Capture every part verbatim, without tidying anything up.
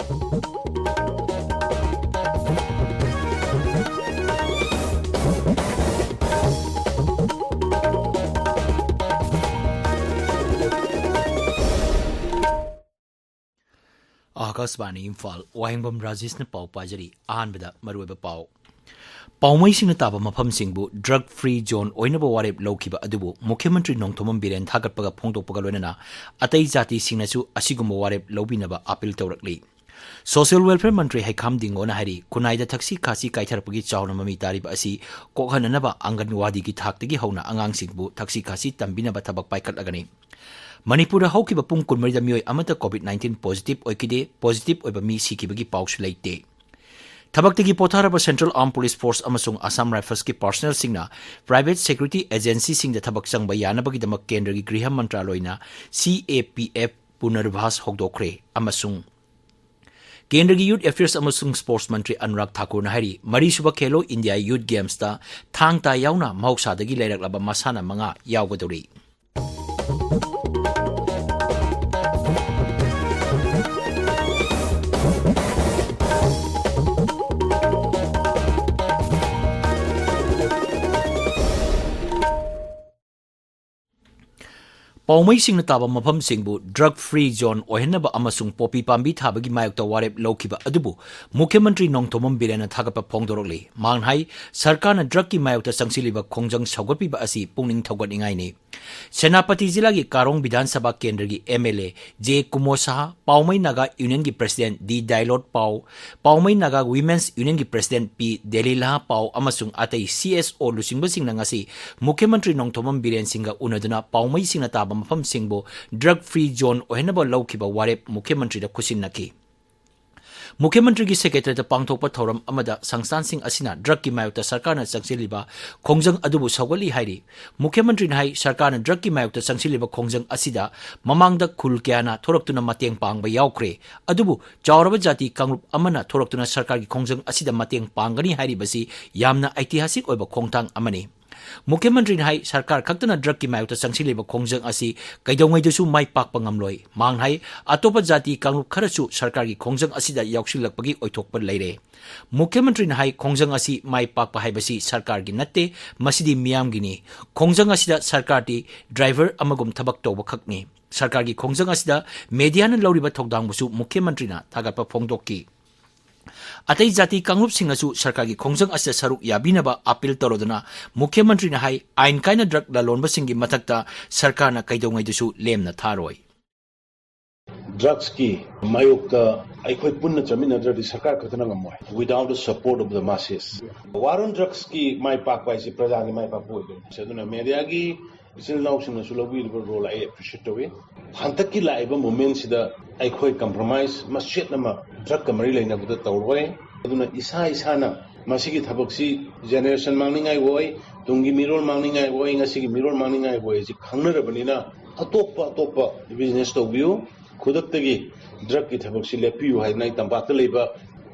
ꯑꯥꯀꯥꯁꯕꯥꯅꯤ ꯏꯝꯐꯥꯜ, ꯋꯥꯍꯦꯡꯕꯝ ꯔꯥꯖꯦꯁꯅ ꯄꯥꯎ ꯄꯥꯖꯔꯤ꯫ ꯑꯍꯥꯟꯕꯗ ꯃꯔꯨꯑꯣꯏꯕ ꯄꯥꯎ꯫ ꯄꯥꯎꯃꯩꯁꯤꯡꯅ ꯇꯥꯕ ꯃꯐꯝꯁꯤꯡꯕꯨ drug free zone ꯑꯣꯏꯅꯕ ꯋꯥꯔꯦꯞ ꯂꯧꯈꯤꯕ ꯑꯗꯨꯕꯨ ꯃꯨꯈ꯭ꯌ ꯃꯟꯇ꯭ꯔꯤ ꯅꯣꯡꯊꯣꯝꯕꯝ ꯕꯤꯔꯦꯟ ꯊꯥꯒꯠꯄꯒ ꯐꯣꯡꯗꯣꯛꯄꯒ ꯂꯣꯏꯅꯅ ꯑꯇꯩ ꯖꯥꯇꯤꯁꯤꯡꯅꯁꯨ ꯑꯁꯤꯒꯨꯝꯕ ꯋꯥꯔꯦꯞ ꯂꯧꯕꯤꯅꯕ appeal ꯇꯧꯔꯛꯂꯤ꯫ Social Welfare ꯃꯟꯇ꯭ꯔꯤ ꯍꯩꯈꯥꯝ ꯗꯤꯡꯒꯣꯅ ꯍꯥꯏꯔꯤ, ꯈꯨꯟꯅꯥꯏꯗ ꯊꯛꯁꯤ ꯈꯥꯁꯤ ꯀꯥꯏꯊꯔꯛꯄꯒꯤ ꯆꯥꯎꯅ ꯃꯃꯤ ꯇꯥꯔꯤꯕ ꯑꯁꯤ ꯀꯣꯛꯍꯟꯅꯅꯕ ꯑꯪꯒꯟꯋꯥꯗꯤꯒꯤ ꯊꯥꯛꯇꯒꯤ ꯍꯧꯅ ꯑꯉꯥꯡꯁꯤꯡꯕꯨ ꯊꯛꯁꯤ ꯈꯥꯁꯤ ꯇꯝꯕꯤꯅꯕ ꯊꯕꯛ ꯄꯥꯏꯈꯠꯂꯒꯅꯤ꯫ ꯃꯅꯤꯄꯨꯔꯗ ꯍꯧꯈꯤꯕ ꯄꯨꯡ ꯀꯨꯟꯃꯔꯤꯗ ꯃꯤꯑꯣꯏ ꯑꯃꯠꯇ COVID nineteen positive ꯑꯣꯏꯈꯤꯗꯦ꯫ Positive ꯑꯣꯏꯕ ꯃꯤ ꯁꯤꯈꯤꯕꯒꯤ ꯄꯥꯎꯁꯨ ꯂꯩꯇꯦ꯫ ꯊꯕꯛꯇꯒꯤ ꯄꯣꯊꯥꯔꯕ Central Armed Police Force ꯑꯃꯁꯨꯡ Assam Riflesꯀꯤ personnelꯁꯤꯡꯅ private security agencyꯁꯤꯡꯗ ꯊꯕꯛ ꯆꯪꯕ ꯌꯥꯅꯕꯒꯤꯗꯃꯛ ꯀꯦꯟꯗ꯭ꯔꯒꯤ ꯒ꯭ꯔꯤꯍ ꯃꯟꯇ꯭ꯔꯥꯂꯣꯏꯅ CAPF Punarbhas ꯍꯧꯗꯣꯛꯈ꯭ꯔꯦ꯫ ꯑꯃꯁꯨꯡ ꯀꯦꯟꯗ꯭ꯔꯒꯤ Youth Affairs ꯑꯃꯁꯨꯡ Sports ꯃꯟꯇ꯭ꯔꯤ ꯑꯅꯨꯔꯥꯒ ꯊꯥꯀꯨꯔꯅ ꯍꯥꯏꯔꯤ, ꯃꯔꯤꯁꯨꯕ ꯈꯦꯂꯣ ꯏꯟꯗꯤꯌꯥ Youth Gamesꯇ ꯊꯥꯡ ꯇꯥ ꯌꯥꯎꯅ ꯃꯍꯧꯁꯥꯗꯒꯤ ꯂꯩꯔꯛꯂꯕ ꯃꯁꯥꯟꯅ ꯃꯉꯥ ꯌꯥꯎꯒꯗꯧꯔꯤ꯫ ꯄꯥꯎꯃꯩꯁꯤꯡꯅ ꯇꯥꯕ ꯃꯐꯝꯁꯤꯡꯕꯨ drug free zone ꯑꯣꯏꯍꯟꯅꯕ ꯑꯃꯁꯨꯡ ꯄꯣꯄꯤ ꯄꯥꯝꯕꯤ ꯊꯥꯕꯒꯤ ꯃꯥꯌꯣꯛꯇ ꯋꯥꯔꯦꯞ ꯂꯧꯈꯤꯕ ꯑꯗꯨꯕꯨ ꯃꯨꯈ꯭ꯌ ꯃꯟꯇ꯭ꯔꯤ ꯅꯣꯡꯊꯣꯝꯕꯝ ꯕꯤꯔꯦꯟꯅ ꯊꯥꯒꯠꯄ ꯐꯣꯡꯗꯣꯔꯛꯂꯤ꯫ ꯃꯍꯥꯛꯅ ꯍꯥꯏ, ꯁꯔꯀꯥꯔꯅ drugꯀꯤ ꯃꯥꯌꯣꯛꯇ ꯆꯪꯁꯤꯜꯂꯤꯕ ꯈꯣꯡꯖꯪ ꯁꯧꯒꯠꯄꯤꯕ ꯑꯁꯤ ꯄꯨꯛꯅꯤꯡ ꯊꯧꯒꯠꯅꯤꯡꯉꯥꯏꯅꯤ꯫ ꯁꯦꯅꯥꯄꯇꯤ ꯖꯤꯂꯥꯒꯤ ꯀꯥꯔꯣꯡ ꯕꯤꯙꯥꯟ ꯁꯚꯥ ꯀꯦꯟꯗ꯭ꯔꯒꯤ MLA J ꯀꯨꯃꯣ ꯁꯍꯥ, ꯄꯥꯎꯃꯩ ꯅꯥꯒꯥ ꯌꯨꯅꯤꯌꯟꯒꯤ President D ꯗꯥꯏꯂꯣꯠ ꯄꯥꯎ, ꯄꯥꯎꯃꯩ ꯅꯥꯒꯥ Women's Unionꯒꯤ President P ꯗꯦꯂꯤꯂꯥ ꯄꯥꯎ ꯑꯃꯁꯨꯡ ꯑꯇꯩ CSO ꯂꯨꯆꯤꯡꯕꯁꯤꯡꯅ ꯉꯁꯤ ꯃꯨꯈ꯭ꯌ ꯃꯟꯇ꯭ꯔꯤ ꯅꯣꯡꯊꯣꯝꯕꯝ ꯕꯤꯔꯦꯟ ꯁꯤꯡꯒ ꯎꯅꯗꯨꯅ ꯄꯥꯎꯃꯩꯁꯤꯡꯅ ꯇꯥꯕ ꯃꯐꯝꯁꯤꯡꯕꯨ drug free zone ꯑꯣꯏꯍꯟꯅꯕ ꯂꯧꯈꯤꯕ ꯋꯥꯔꯦꯞ ꯃꯨꯈ꯭ꯌ ꯃꯟꯇ꯭ꯔꯤꯗ ꯈꯨꯠꯁꯤꯟꯅꯈꯤ꯫ ꯃꯨꯈ꯭ꯌ ꯃꯟꯇ꯭ꯔꯤꯒꯤ secretariatꯇ ꯄꯥꯡꯊꯣꯛꯄ ꯊꯧꯔꯝ ꯑꯃꯗ ꯁꯪꯁꯊꯥꯟꯁꯤꯡ ꯑꯁꯤꯅ drugꯀꯤ ꯃꯥꯌꯣꯛꯇ ꯁꯔꯀꯥꯔꯅ ꯆꯪꯁꯤꯜꯂꯤꯕ ꯈꯣꯡꯖꯪ ꯑꯗꯨꯕꯨ ꯁꯧꯒꯠꯂꯤ ꯍꯥꯏꯔꯤ꯫ ꯃꯨꯈ꯭ꯌ ꯃꯟꯇ꯭ꯔꯤꯅ ꯍꯥꯏ, ꯁꯔꯀꯥꯔꯅ drugꯀꯤ ꯃꯥꯌꯣꯛꯇ ꯆꯪꯁꯤꯜꯂꯤꯕ ꯈꯣꯡꯖꯪ ꯑꯁꯤꯗ ꯃꯃꯥꯡꯗ ꯈꯨꯜ ꯀꯌꯥꯅ ꯊꯣꯔꯛꯇꯨꯅ ꯃꯇꯦꯡ ꯄꯥꯡꯕ ꯌꯥꯎꯈ꯭ꯔꯦ꯫ ꯑꯗꯨꯕꯨ ꯆꯥꯎꯔꯕ ꯖꯥꯇꯤ ꯀꯥꯡꯂꯨꯞ ꯑꯃꯅ ꯊꯣꯔꯛꯇꯨꯅ ꯁꯔꯀꯥꯔꯒꯤ ꯈꯣꯡꯖꯪ ꯑꯁꯤꯗ ꯃꯇꯦꯡ ꯄꯥꯡꯒꯅꯤ ꯍꯥꯏꯔꯤꯕꯁꯤ ꯌꯥꯝꯅ ꯑꯩꯇꯤꯍꯥꯁꯤꯛ ꯑꯣꯏꯕ ꯈꯣꯡꯊꯥꯡ ꯑꯃꯅꯤ꯫ ꯃꯨꯈ꯭ꯌ ꯃꯟꯇ꯭ꯔꯤꯅ ꯍꯥꯏ, ꯁꯔꯀꯥꯔ ꯈꯛꯇꯅ ꯗ꯭ꯔꯒꯀꯤ ꯃꯥꯌꯣꯛꯇ ꯆꯪꯁꯤꯜꯂꯤꯕ ꯈꯣꯡꯖꯪ ꯑꯁꯤ ꯀꯩꯗꯧꯉꯩꯗꯁꯨ ꯃꯥꯏ ꯄꯥꯛꯄ ꯉꯝꯂꯣꯏ꯫ ꯃꯍꯥꯛꯅ ꯍꯥꯏ, ꯑꯇꯣꯞꯄ ꯖꯥꯇꯤ ꯀꯥꯡꯂꯨꯞ ꯈꯔꯁꯨ ꯁꯔꯀꯥꯔꯒꯤ ꯈꯣꯡꯖꯪ ꯑꯁꯤꯗ ꯌꯥꯎꯁꯤꯜꯂꯛꯄꯒꯤ ꯑꯣꯏꯊꯣꯛꯄ ꯂꯩꯔꯦ꯫ ꯃꯨꯈ꯭ꯌ ꯃꯟꯇ꯭ꯔꯤꯅ ꯍꯥꯏ, ꯈꯣꯡꯖꯪ ꯑꯁꯤ ꯃꯥꯏ ꯄꯥꯛꯄ ꯍꯥꯏꯕꯁꯤ ꯁꯔꯀꯥꯔꯒꯤ ꯅꯠꯇꯦ, ꯃꯁꯤꯗꯤ ꯃꯤꯌꯥꯝꯒꯤꯅꯤ꯫ ꯈꯣꯡꯖꯪ ꯑꯁꯤꯗ ꯁꯔꯀꯥꯔꯗꯤ ꯗ꯭ꯔꯥꯏꯚꯔ ꯑꯃꯒꯨꯝ ꯊꯕꯛ ꯇꯧꯕ ꯈꯛꯅꯤ꯫ ꯁꯔꯀꯥꯔꯒꯤ ꯈꯣꯡꯖꯪ ꯑꯁꯤꯗ ꯃꯦꯗꯤꯌꯥꯅ ꯂꯧꯔꯤꯕ ꯊꯧꯗꯥꯡꯕꯨꯁꯨ ꯃꯨꯈ꯭ꯌ ꯃꯟꯇ꯭ꯔꯤꯅ ꯊꯥꯒꯠꯄ ꯐꯣꯡꯗꯣꯛꯈꯤ꯫ ꯑꯇꯩ ꯖꯥꯇꯤ ꯀꯥꯡꯂꯨꯞꯁꯤꯡꯅꯁꯨ ꯁꯔꯀꯥꯔꯒꯤ ꯈꯣꯡꯖꯪ ꯑꯁꯤꯗ ꯁꯔꯨꯛ ꯌꯥꯕꯤꯅꯕ ꯑꯥꯄꯤꯜ ꯇꯧꯔꯗꯨꯅ ꯃꯨꯈ꯭ꯌ ꯃꯟꯇ꯭ꯔꯤꯅ ꯍꯥꯏ, ꯑꯥꯏꯟ ꯀꯥꯏꯅ ꯗ꯭ꯔꯒ ꯂꯂꯣꯟꯕꯁꯤꯡꯒꯤ ꯃꯊꯛꯇ ꯁꯔꯀꯥꯔꯅ ꯀꯩꯗꯧꯉꯩꯗꯁꯨ ꯂꯦꯝꯅ ꯊꯥꯔꯣꯏ꯫ ꯗ꯭ꯔꯒꯁꯀꯤ ꯃꯥꯌꯣꯛꯇ ꯑꯩꯈꯣꯏ ꯄꯨꯟꯅ ꯆꯠꯃꯤꯟꯅꯗ꯭ꯔꯗꯤ ꯁꯔꯀꯥꯔ ꯈꯛꯇꯅ ꯉꯝꯃꯣꯏ꯫ Without the support of the masses, war on drugsꯀꯤ ꯃꯥꯏ ꯄꯥꯛꯄ ꯍꯥꯏꯁꯦ ꯄ꯭ꯔꯖꯥꯒꯤ ꯃꯥꯏ ꯄꯥꯛꯄ ꯑꯣꯏꯗꯣꯏꯅꯤ꯫ ꯑꯗꯨꯅ ꯃꯦꯗꯤꯌꯥꯒꯤ ꯏꯆꯤꯜ ꯏꯅꯥꯎꯁꯤꯡꯅꯁꯨ ꯂꯧꯕꯤꯔꯤꯕ ꯔꯣꯜ ꯑꯩ ꯑꯦꯄ꯭ꯔꯤꯁꯤꯌꯦꯠ ꯇꯧꯏ꯫ ꯍꯟꯗꯛꯀꯤ ꯂꯥꯛꯏꯕ ꯃꯨꯚꯃꯦꯟꯁꯤꯗ ꯑꯩꯈꯣꯏ ꯀꯝꯄ꯭ꯔꯣꯃꯥꯏꯁ ꯃꯆꯦꯠ ꯑꯃ ꯗ꯭ꯔꯒꯀ ꯃꯔꯤ ꯂꯩꯅꯕꯗ ꯇꯧꯔꯣꯏ꯫ ꯑꯗꯨꯅ ꯏꯁꯥ ꯏꯁꯥꯅ ꯃꯁꯤꯒꯤ ꯊꯕꯛꯁꯤ ꯖꯦꯅꯦꯔꯦꯁꯟ ꯃꯥꯡꯅꯤꯡꯉꯥꯏ ꯑꯣꯏ, ꯇꯨꯡꯒꯤ ꯃꯤꯔꯣꯜ ꯃꯥꯡꯅꯤꯡꯉꯥꯏ ꯑꯣꯏ, ꯉꯁꯤꯒꯤ ꯃꯤꯔꯣꯜ ꯃꯥꯡꯅꯤꯡꯉꯥꯏ ꯑꯣꯏ ꯍꯥꯏꯁꯤ ꯈꯪꯅꯔꯕꯅꯤꯅ ꯑꯇꯣꯞꯄ ꯑꯇꯣꯞꯄ ꯕꯤꯖꯤꯅꯦꯁ ꯇꯧꯕꯤꯌꯨ꯫ ꯈꯨꯗꯛꯇꯒꯤ ꯗ꯭ꯔꯒꯀꯤ ꯊꯕꯛꯁꯤ ꯂꯦꯞꯄꯤꯌꯨ ꯍꯥꯏꯗꯅ ꯑꯩ ꯇꯝꯄꯥꯛꯇ ꯂꯩꯕ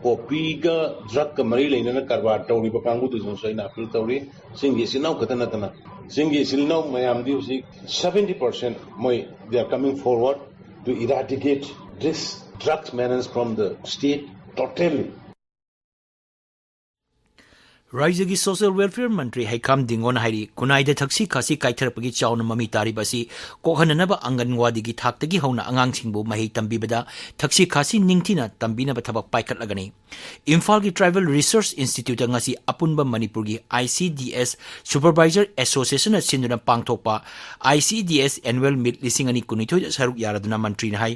ꯄꯣꯄꯤꯒ ꯗ꯭ꯔꯒꯀ ꯃꯔꯤ ꯂꯩꯅꯅ ꯀꯔꯕꯥꯔ ꯇꯧꯔꯤꯕ ꯀꯥꯡꯕꯨꯗꯨꯗꯁꯨ ꯑꯩꯅ ꯑꯥꯄꯤꯜ ꯇꯧꯔꯤ꯫ ꯆꯤꯡꯒꯤ ꯏꯆꯤꯜ ꯏꯅꯥꯎ ꯈꯛꯇ ꯅꯠꯇꯅ ꯆꯤꯡꯒꯤ ꯏꯆꯤꯜ ꯏꯅꯥꯎ ꯃꯌꯥꯝꯗꯤ ꯍꯧꯖꯤꯛ seventy percent ꯃꯣꯏ they are coming forward to eradicate this drug menace from the state totally. ꯔꯥꯏꯖ꯭ꯌꯒꯤ ꯁꯣꯁꯤꯌꯦꯜ ꯋꯦꯜꯐꯤꯌꯔ ꯃꯟꯇ꯭ꯔꯤ ꯍꯩꯈꯥꯝ ꯗꯤꯡꯒꯣꯅ ꯍꯥꯏꯔꯤ, ꯈꯨꯟꯅꯥꯏꯗ ꯊꯛꯁꯤ ꯈꯥꯁꯤ ꯀꯥꯏꯊꯔꯛꯄꯒꯤ ꯆꯥꯎꯅ ꯃꯃꯤ ꯇꯥꯔꯤꯕ ꯑꯁꯤ ꯀꯣꯛꯍꯟꯅꯅꯕ ꯑꯪꯒꯟꯋꯥꯗꯤꯒꯤ ꯊꯥꯛꯇꯒꯤ ꯍꯧꯅ ꯑꯉꯥꯡꯁꯤꯡꯕꯨ ꯃꯍꯩ ꯇꯝꯕꯤꯕꯗ ꯊꯛꯁꯤ ꯈꯥꯁꯤ ꯅꯤꯡꯊꯤꯅ ꯇꯝꯕꯤꯅꯕ ꯊꯕꯛ ꯄꯥꯏꯈꯠꯂꯒꯅꯤ꯫ ꯏꯝꯐꯥꯜꯒꯤ ꯇ꯭ꯔꯥꯏꯕꯦꯜ ꯔꯤꯁꯔꯁ ꯏꯟꯁꯇꯤꯇ꯭ꯌꯨꯠꯇ ꯉꯁꯤ ꯑꯄꯨꯟꯕ ꯃꯅꯤꯄꯨꯔꯒꯤ ICDS Supervisor Associationꯅ ꯁꯤꯟꯗꯨꯅ ꯄꯥꯡꯊꯣꯛꯄ ICDS Annual Meet ꯂꯤꯁꯤꯡ ꯑꯅꯤ ꯀꯨꯟꯅꯤꯊꯣꯏꯗ ꯁꯔꯨꯛ ꯌꯥꯔꯗꯨꯅ ꯃꯟꯇ꯭ꯔꯤꯅ ꯍꯥꯏ,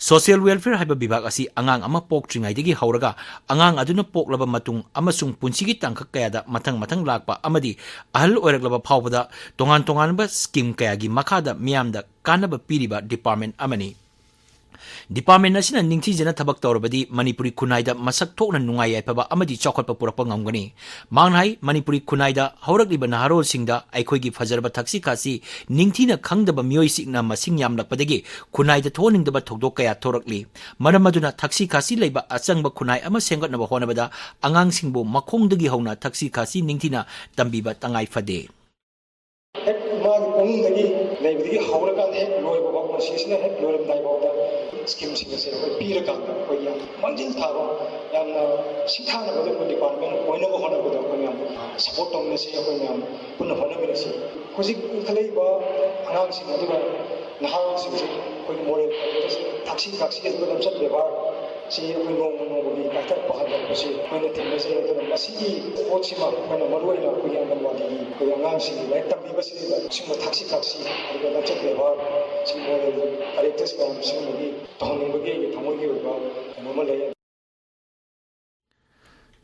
ꯁꯣꯁꯤꯌꯦꯜ ꯋꯦꯜꯐꯤꯌꯔ ꯍꯥꯏꯕ ꯕꯤꯚꯥꯒ ꯑꯁꯤ ꯑꯉꯥꯡ ꯑꯃ ꯄꯣꯛꯇ꯭ꯔꯤꯉꯩꯗꯒꯤ ꯍꯧꯔꯒ ꯑꯉꯥꯡ ꯑꯗꯨꯅ ꯄꯣꯛꯂꯕ ꯃꯇꯨꯡ ꯑꯃꯁꯨꯡ ꯄꯨꯟꯁꯤꯒꯤ ꯇꯥꯡꯀꯛ ꯀꯌꯥꯗ ꯃꯊꯪ ꯃꯊꯪ ꯂꯥꯛꯄ ꯑꯃꯗꯤ ꯑꯍꯜ ꯑꯣꯏꯔꯛꯂꯕ ꯐꯥꯎꯕꯗ ꯇꯣꯉꯥꯟ ꯇꯣꯉꯥꯟꯕ ꯁ꯭ꯀꯤꯝ ꯀꯌꯥꯒꯤ ꯃꯈꯥꯗ ꯃꯤꯌꯥꯝꯗ ꯀꯥꯟꯅꯕ ꯄꯤꯔꯤꯕ ꯗꯤꯄꯥꯔꯠꯃꯦꯟ ꯑꯃꯅꯤ꯫ ꯗꯤꯄꯥꯔꯠꯃꯦꯟ ꯑꯁꯤꯅ ꯅꯤꯡꯊꯤꯖꯅ ꯊꯕꯛ ꯇꯧꯔꯕꯗꯤ ꯃꯅꯤꯄꯨꯔꯤ ꯈꯨꯟꯅꯥꯏꯗ ꯃꯁꯛ ꯊꯣꯛꯅ ꯅꯨꯡꯉꯥꯏ ꯌꯥꯏꯐꯕ ꯑꯃꯗꯤ ꯆꯥꯎꯈꯠꯄ ꯄꯨꯔꯛꯄ ꯉꯝꯒꯅꯤ꯫ ꯃꯍꯥꯛꯅ ꯍꯥꯏ, ꯃꯅꯤꯄꯨꯔꯤ ꯈꯨꯟꯅꯥꯏꯗ ꯍꯧꯔꯛꯂꯤꯕ ꯅꯍꯥꯔꯣꯜꯁꯤꯡꯗ ꯑꯩꯈꯣꯏꯒꯤ ꯐꯖꯔꯕ ꯊꯛꯁꯤ ꯈꯥꯁꯤ ꯅꯤꯡꯊꯤꯅ ꯈꯪꯗꯕ ꯃꯤꯑꯣꯏꯁꯤꯡꯅ ꯃꯁꯤꯡ ꯌꯥꯝꯂꯛꯄꯗꯒꯤ ꯈꯨꯟꯅꯥꯏꯗ ꯊꯣꯛꯍꯟꯅꯤꯡꯗꯕ ꯊꯧꯗꯣꯛ ꯀꯌꯥ ꯊꯣꯔꯛꯂꯤ꯫ ꯃꯔꯝ ꯑꯗꯨꯅ ꯊꯛꯁꯤ ꯈꯥꯁꯤ ꯂꯩꯕ ꯑꯆꯪꯕ ꯈꯨꯟꯅꯥꯏ ꯑꯃ ꯁꯦꯝꯒꯠꯅꯕ ꯍꯣꯠꯅꯕꯗ ꯑꯉꯥꯡꯁꯤꯡꯕꯨ ꯃꯈꯣꯡꯗꯒꯤ ꯍꯧꯅ ꯊꯛꯁꯤ ꯈꯥꯁꯤ ꯅꯤꯡꯊꯤꯅ ꯇꯝꯕꯤꯕ ꯇꯉꯥꯏ ꯐꯗꯦ꯫ ꯍꯦꯛ ꯃꯥꯒꯤ ꯄꯨꯛꯅꯤꯡꯗꯒꯤ ꯂꯩꯕꯗꯒꯤ ꯍꯧꯔꯀꯥꯟꯗ ꯍꯦꯛ ꯂꯣꯏꯕ ꯐꯥꯎ, ꯃꯁꯤꯁꯤꯅ ꯍꯦꯛ ꯂꯣꯏꯔꯝꯗꯥꯏ ꯐꯥꯎꯗ ꯁ꯭ꯀꯤꯝꯁꯤꯡ ꯑꯁꯦ ꯑꯩꯈꯣꯏ ꯄꯤꯔꯀꯥꯟꯗ ꯑꯩꯈꯣꯏ ꯌꯥꯝ ꯃꯥꯡꯖꯤꯜ ꯊꯥꯕ, ꯌꯥꯝꯅ ꯁꯤꯡꯊꯥꯅꯕꯗ ꯑꯩꯈꯣꯏ ꯗꯤꯄꯥꯔꯠꯃꯦꯟ ꯑꯣꯏꯅꯕ ꯍꯣꯠꯅꯕꯗ ꯑꯩꯈꯣꯏ ꯃꯌꯥꯝ ꯁꯄꯣꯔꯠ ꯇꯧꯃꯤꯟꯅꯁꯤ, ꯑꯩꯈꯣꯏ ꯃꯌꯥꯝ ꯄꯨꯟꯅ ꯍꯣꯠꯅꯃꯤꯟꯅꯁꯤ꯫ ꯍꯧꯖꯤꯛ ꯏꯟꯈꯠꯂꯛꯏꯕ ꯑꯉꯥꯡꯁꯤꯡ ꯑꯗꯨꯒ ꯅꯍꯥꯁꯤꯡꯁꯤ ꯑꯩꯈꯣꯏꯒꯤ ꯃꯣꯔꯦꯜ ꯀꯦꯔꯦꯛꯇꯔꯁꯤ, ꯊꯛꯁꯤ ꯈꯥꯁꯤ ꯑꯗꯨꯒ ꯂꯝꯆꯠ ꯕꯦꯕꯥꯔꯁꯤ ꯑꯩꯈꯣꯏ ꯅꯣꯡꯃ ꯅꯣꯡꯃꯒꯤ ꯀꯥꯏꯊꯔꯛꯄ ꯍꯟꯊꯔꯛꯄꯁꯤ ꯑꯩꯈꯣꯏꯅ ꯊꯦꯡꯅꯖꯩ꯫ ꯑꯗꯨꯅ ꯃꯁꯤꯒꯤ ꯄꯣꯠꯁꯤꯃ ꯑꯩꯈꯣꯏꯅ ꯃꯔꯨꯑꯣꯏꯅ ꯑꯩꯈꯣꯏꯒꯤ ꯑꯪꯒꯟꯋꯥꯗꯤꯒꯤ ꯑꯩꯈꯣꯏꯒꯤ ꯑꯉꯥꯡꯁꯤꯡꯒꯤ ꯂꯥꯏꯔꯤꯛ ꯇꯝꯕꯤꯕꯁꯤꯗ ꯁꯤꯒꯨꯝꯕ ꯊꯛꯁꯤ ꯈꯥꯁꯤ ꯑꯗꯨꯒ ꯂꯝꯆꯠ ꯕꯦꯕꯥꯔ, ꯁꯤ ꯃꯣꯔꯦꯜ ꯀꯦꯔꯦꯛꯇꯔꯁ ꯃꯌꯥꯝ ꯁꯤꯒꯨꯝꯕꯒꯤ ꯇꯧꯍꯟꯅꯤꯡꯕꯒꯤ ꯑꯩꯒꯤ ꯊꯃꯣꯏꯒꯤ ꯑꯣꯏꯕ ꯀꯩꯅꯣꯝꯃ ꯂꯩ꯫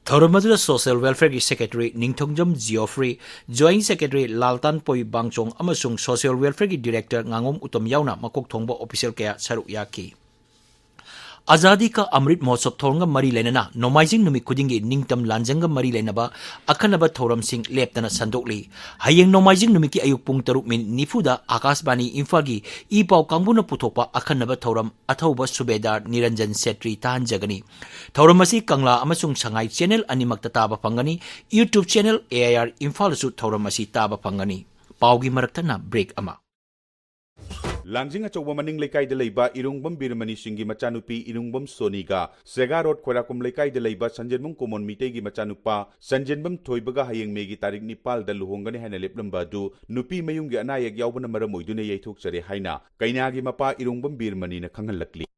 ꯊꯧꯔꯝ ꯑꯗꯨꯗ ꯁꯣꯁꯤꯌꯦꯜ ꯋꯦꯜꯐꯤꯌꯔꯒꯤ ꯁꯦꯀ꯭ꯔꯦꯇꯔꯤ ꯅꯤꯡꯊꯧꯖꯝ ꯖꯤꯑꯣꯐ꯭ꯔꯤ, ꯖꯣꯏꯟꯠ ꯁꯦꯀ꯭ꯔꯦꯇꯔꯤ ꯂꯥꯜꯇꯥꯟꯄꯣꯏ ꯕꯥꯡꯆꯣꯡ ꯑꯃꯁꯨꯡ ꯁꯣꯁꯤꯌꯦꯜ ꯋꯦꯜꯐꯤꯌꯔꯒꯤ ꯗꯤꯔꯦꯛꯇꯔ ꯉꯥꯉꯣꯝ ꯎꯇꯝ ꯌꯥꯎꯅ ꯃꯀꯣꯛ ꯊꯣꯡꯕ ꯑꯣꯐꯤꯁꯤꯌꯦꯜ ꯀꯌꯥ ꯁꯔꯨꯛ ꯌꯥꯈꯤ꯫ ꯑꯖꯥꯗꯤ ꯀꯥ ꯑꯃ꯭ꯔꯤꯠ ꯃꯍꯣꯠꯁꯕ ꯊꯧꯔꯝꯒ ꯃꯔꯤ ꯂꯩꯅꯅ ꯅꯣꯡꯃꯥꯏꯖꯤꯡ ꯅꯨꯃꯤꯠ ꯈꯨꯗꯤꯡꯒꯤ ꯅꯤꯡꯇꯝ ꯂꯥꯟꯖꯪꯒ ꯃꯔꯤ ꯂꯩꯅꯕ ꯑꯈꯟꯅꯕ ꯊꯧꯔꯝꯁꯤꯡ ꯂꯦꯞꯇꯅ ꯁꯟꯗꯣꯛꯂꯤ꯫ ꯍꯌꯦꯡ ꯅꯣꯡꯃꯥꯏꯖꯤꯡ ꯅꯨꯃꯤꯠꯀꯤ ꯑꯌꯨꯛ ꯄꯨꯡ ꯇꯔꯨꯛ ꯃꯤꯅꯤꯠ ꯅꯤꯐꯨꯗ ꯑꯥꯀꯥꯁꯕꯥꯅꯤ ꯏꯝꯐꯥꯜꯒꯤ ꯏ ꯄꯥꯎ ꯀꯥꯡꯕꯨꯅ ꯄꯨꯊꯣꯛꯄ ꯑꯈꯟꯅꯕ ꯊꯧꯔꯝ ꯑꯊꯧꯕ ꯁꯨꯕꯦꯗꯥꯔ ꯅꯤꯔꯟꯖꯟ ꯁꯦꯇ꯭ꯔꯤ ꯇꯥꯍꯟꯖꯒꯅꯤ꯫ ꯊꯧꯔꯝ ꯑꯁꯤ ꯀꯪꯂꯥ ꯑꯃꯁꯨꯡ ꯁꯉꯥꯏ ꯆꯦꯅꯦꯜ ꯑꯅꯤꯃꯛꯇ ꯇꯥꯕ ꯐꯪꯒꯅꯤ꯫ YouTube ꯆꯦꯅꯦꯜ AIR ꯏꯝꯐꯥꯜꯗꯁꯨ ꯊꯧꯔꯝ ꯑꯁꯤ ꯇꯥꯕ ꯐꯪꯒꯅꯤ꯫ ꯄꯥꯎꯒꯤ ꯃꯔꯛꯇꯅ ꯕ꯭ꯔꯦꯛ ꯑꯃ꯫ ꯂꯥꯡꯖꯤꯡ ꯑꯆꯧꯕ ꯃꯅꯤꯡ ꯂꯩꯀꯥꯏꯗ ꯂꯩꯕ ꯏꯔꯨꯡꯕꯝ ꯕꯤꯔꯃꯅꯤ ꯁꯤꯡꯒꯤ ꯃꯆꯥꯅꯨꯄꯤ ꯏꯔꯨꯡꯕꯝ ꯁꯣꯅꯤꯒ ꯁꯦꯒꯥ ꯔꯣꯗ ꯈꯣꯏꯔꯥꯛꯄꯝ ꯂꯩꯀꯥꯏꯗ ꯂꯩꯕ ꯁꯟꯖꯦꯟꯕꯝ ꯀꯣꯃꯣꯟ ꯃꯤꯇꯩꯒꯤ ꯃꯆꯥꯅꯨꯄꯥ ꯁꯟꯖꯦꯟꯕꯝ ꯊꯣꯏꯕꯒ ꯍꯌꯦꯡ ꯃꯦꯒꯤ ꯇꯥꯔꯤꯛ ꯅꯤꯄꯥꯜꯗ ꯂꯨꯍꯣꯡꯒꯅꯤ ꯍꯥꯏꯅ ꯂꯦꯞꯂꯝꯕ ꯑꯗꯨ ꯅꯨꯄꯤ ꯃꯌꯨꯝꯒꯤ ꯑꯅꯥ ꯑꯌꯦꯛ ꯌꯥꯎꯕꯅ ꯃꯔꯝ ꯑꯣꯏꯗꯨꯅ ꯌꯩꯊꯣꯛꯆꯔꯦ ꯍꯥꯏꯅ ꯀꯩꯅꯥꯒꯤ ꯃꯄꯥ ꯏꯔꯨꯡꯕꯝ ꯕꯤꯔꯃꯅꯤꯅ ꯈꯪꯍꯜꯂꯛꯂꯤ꯫